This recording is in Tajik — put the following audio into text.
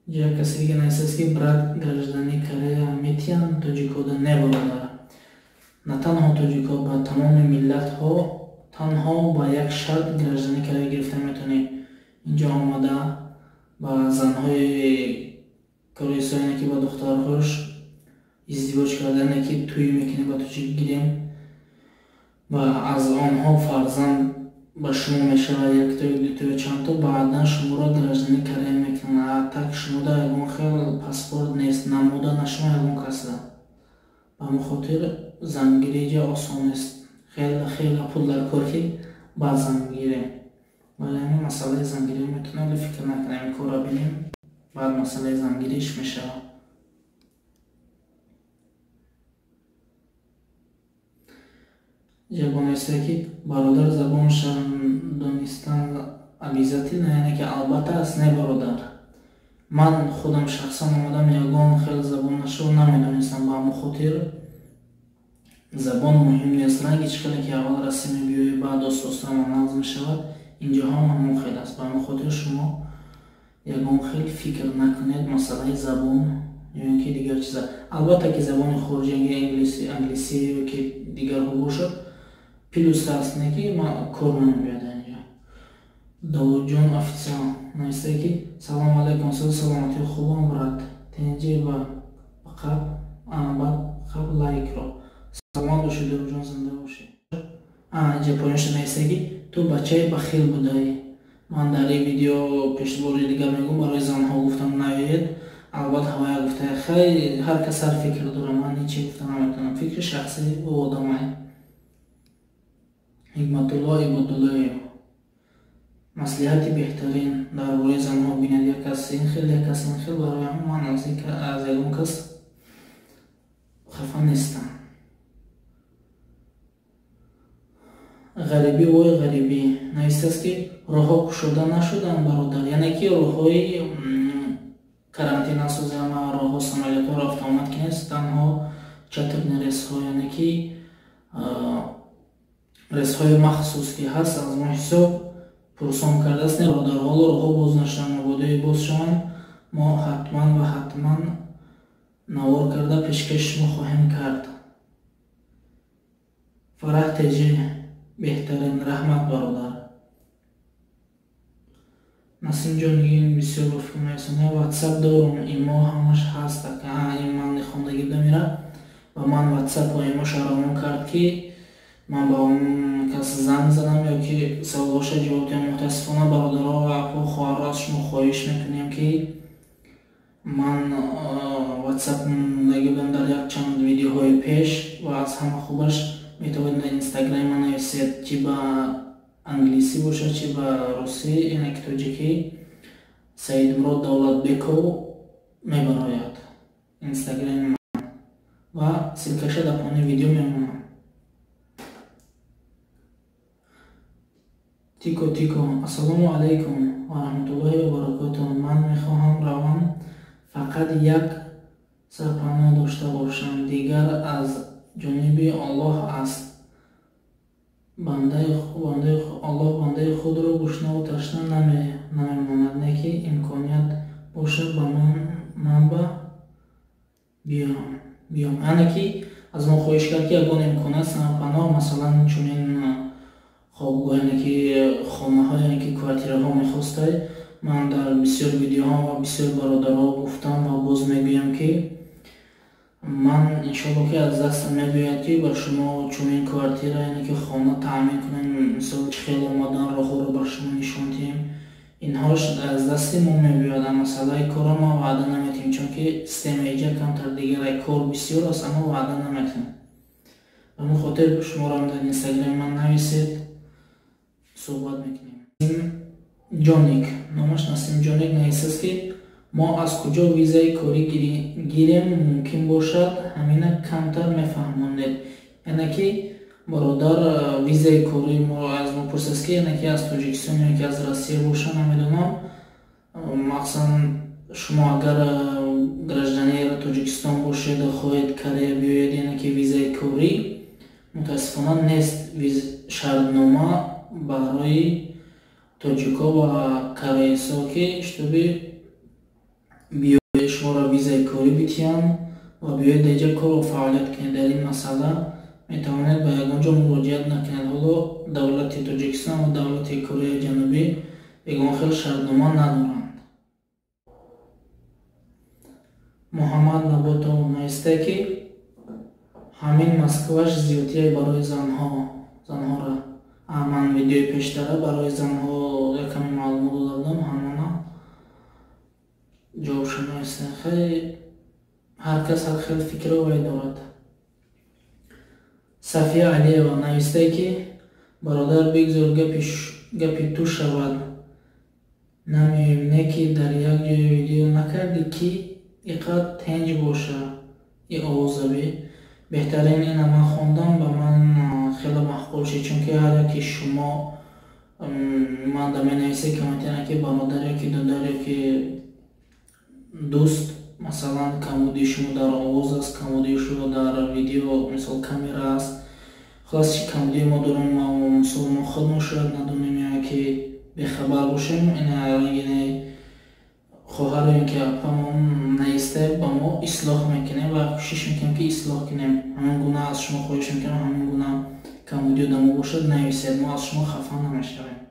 Як касе дига нависааст, ки брат, гражданини Корея метиҳанд тоҷикода? Не, бародар, на танҳо тоҷикҳо, ба тамоми миллатҳо танҳо ба як шарт гражданини Корея гирифта метавонӣ. Инҷо омада ба занҳои кореясо, ки ба духтарҳош издивоҷ кардане, ки тӯй мекунӣ, ба тоҷик гирем ва аз онҳо фарзанд ба шумо мешавад, якто, дуто, чандто, баъдан шуморо гражданини Корея мекунанд. А так шумода ягон хел паспорт нест, намода нашума ягон касда. Ба ҳамин хотир зангирӣ ҷа осон нест, хеле хеле пул дар кор, ки баъд зангирем. Вале ҳамин масъалаи зангирӣ метавонем фикр накунем, корро бинем, баъд масъалаи зангириш мешавад. Ҷавон ки бародар, забонша донистан обязательно, яъне ки албатта аст? Не, бародар, ман худам шахсан омадам, ягон хел забонашро намедонистам. Ба ҳамон хотир забон муҳим нест. Ранги чӣ хеле ки аввал Россия мебиёӣ, баъд оста-оста нағз мешавад, инҷо ҳам ҳамон хел аст. Ба ҳамон хотир шумо ягон хел фикр накунед масъалаи забон ё ин ки дигар чиза. Албатта ки забони хориҷи, англисӣ ё ки дигарҳо бошад, плюс аст, не ки кор намебиёд инҷо. Довудҷон официал нависта, ки салому алайкум, саломатӣ, хубам, брат, тенҷи ба қаб лайкро. Саломат бошед, Довудҷон, зинда бошед. Инҷа поёнша нависта, ки ту бачаи бахил будаӣ. Ман дар ин видео пешбори дигар мегӯм, барои занҳо гуфтам, наёед. Албатта ҳавая гуфта, хай, ҳар кас ҳар фикр дорад, ман ҳечи гуфта наметавонам, фикри шахсии ӯ одамай. Ҳикматулло Ибодуллоев: маслиҳати беҳтарин дар бораи занҳо. Бинед, як кас ин хел, як кас ин хел, барои ҳамин ман аз ягон кас хафа нестам. Ғарибӣ, вой ғарибӣ навистааст, ки роҳҳо кушода нашуданд, бародар, яъне ки роҳҳои карантин асози ҳама роҳҳо, самолётҳо рафта омад ки нест, танҳо чартерный рейсҳо, яъне ки рейсҳои махсус ки ҳаст, аз мо ҳисоб пурсон кардааст. Не, бародар, ҳоло роҳҳо боз нашуданд, мабодои боз шаванд, мо ҳатман ва ҳатман навор карда пешкаши шумо хоҳем кард. Фараҳ Теҷи: беҳтарин, раҳмат, бародар. Насимҷон ин бисёр ба фикр мерасонад. Ватсап дорум, имо ҳамаш ҳаст. Ин ман хондагӣ будам ира ва ман ватсап ва имоша равон кард, ки ман ба он кас занг задам ё ки саволҳоша ҷавоб диҳам. Мутаассифона, бародаро ва апо, хоҳарро, аз шумо хоҳиш мекунем, ки ман ватсап мондагӣ будам дар якчанд видеоҳои пеш ва аз ҳама хубаш метавонед дар инстаграми ман нависед, чи ба англисӣ бошад, чи ба русӣ, яъне ки тоҷикӣ, Саидмурод Давлатбеков мебарояд инстаграми ман ва ссылкаша дар поёни видео мемонам. Тико Тико: ассалому алайкум ва раҳматуллоҳи ва баракотуҳ, ман мехоҳам равам, фақат як сарпаноҳ дошта бошам, дигар аз ҷониби Оллоҳ аст. Аллоҳ бандаи худро гушнаву ташна намемонад, не ки имконият бошад, ба ман ба биём. Яъне ки аз мо хоҳиш кард, ки ягон имконият, сарпаноҳ, масалан чунин хобгоҳ, яъне ки хонаҳо, яъне ки квартираҳо мехостай. Ман дар бисёр видеоҳо ва бисёр бародарҳо гуфтам ва боз мегӯям, ки ман иншоалло ки аз дастам мебиёяд, ки ба шумо чунин квартира, яъне ки хона таъмин кунем, мисол чӣ хел омадан, роҳҳоро ба шумо нишон диҳем, инҳош аз дасти мо мебиёяд. Масъалаи корро ма ваъда наметиҳем, чунки системаи иҷа камтар дигар, кор бисёр аст, аммо ваъда наметиҳем. Ба ҳамин хотир шуморо дар инстаграми ман нависед, суҳбат мекунем. Ҷоник, номаш Насим Ҷоник, нависааст, ки мо аз куҷо визаи корӣ гирем, мумкин бошад ҳамина камтар мефаҳмонед. Яъне ки бародар визаи корӣ мо аз мо пурсааст, ки яъне ки аз Тоҷикистон ё ки аз Россия боша, намедонам. Махсусан шумо агар гражданини Тоҷикистон бошед, хоҳед Корея биёед, яъне ки визаи корӣ мутаассифона нест. Шартнома барои тоҷикҳо ва кореясо, ки чтобы Биёед, шуморо визаи корӣ битиҳанд ва биёед, дар ҷа кору фаъолият кунед. Дар ин масъала метавонед ба ягон ҷо муроҷиат накунед. Ҳоло давлати Тоҷикистон ва давлати Кореяи Ҷанубӣ ягон хел шартнома надоранд. Муҳаммад Наботов нависта, ки ҳамин Москваш зиёдтие барои занҳо, занҳоро. Ман видеои пештара барои занҳо якаме маълумот дода будам, ҳамона ҷавобшо нависта. Хеле ҳар кас ҳар хел фикрро вай дорад. Сафия Алиева навистае, ки бародар, бигзор гапи ту шавад, намеоем, не ки дар як ҷои видео накардӣ, ки иқад тенҷ боша и овозавӣ беҳтарин. Ина ман хондам, ба ман хеле маъқул шид, чунки ҳар яки шумо ман да менависе комментария, ки бародар ёки додар ёки дӯст, масалан, камбудии шумо дар овоз аст, камбудии шумо дар видео, мисол, камера аст. Хулас, чи камбудии мо дорем, мисол, мо худмон шояд надонем ё ки бехабар бошем. Ина рангине хоҳаро ё ки апамон наиста, ба мо ислоҳ мекунем ва кӯшиш мекунем, ки ислоҳ кунем. Ҳамин гуна аз шумо хоҳиш мекунам, ҳамин гуна камбудиё дар мо бошад, нависед, мо аз шумо хафа намешавем.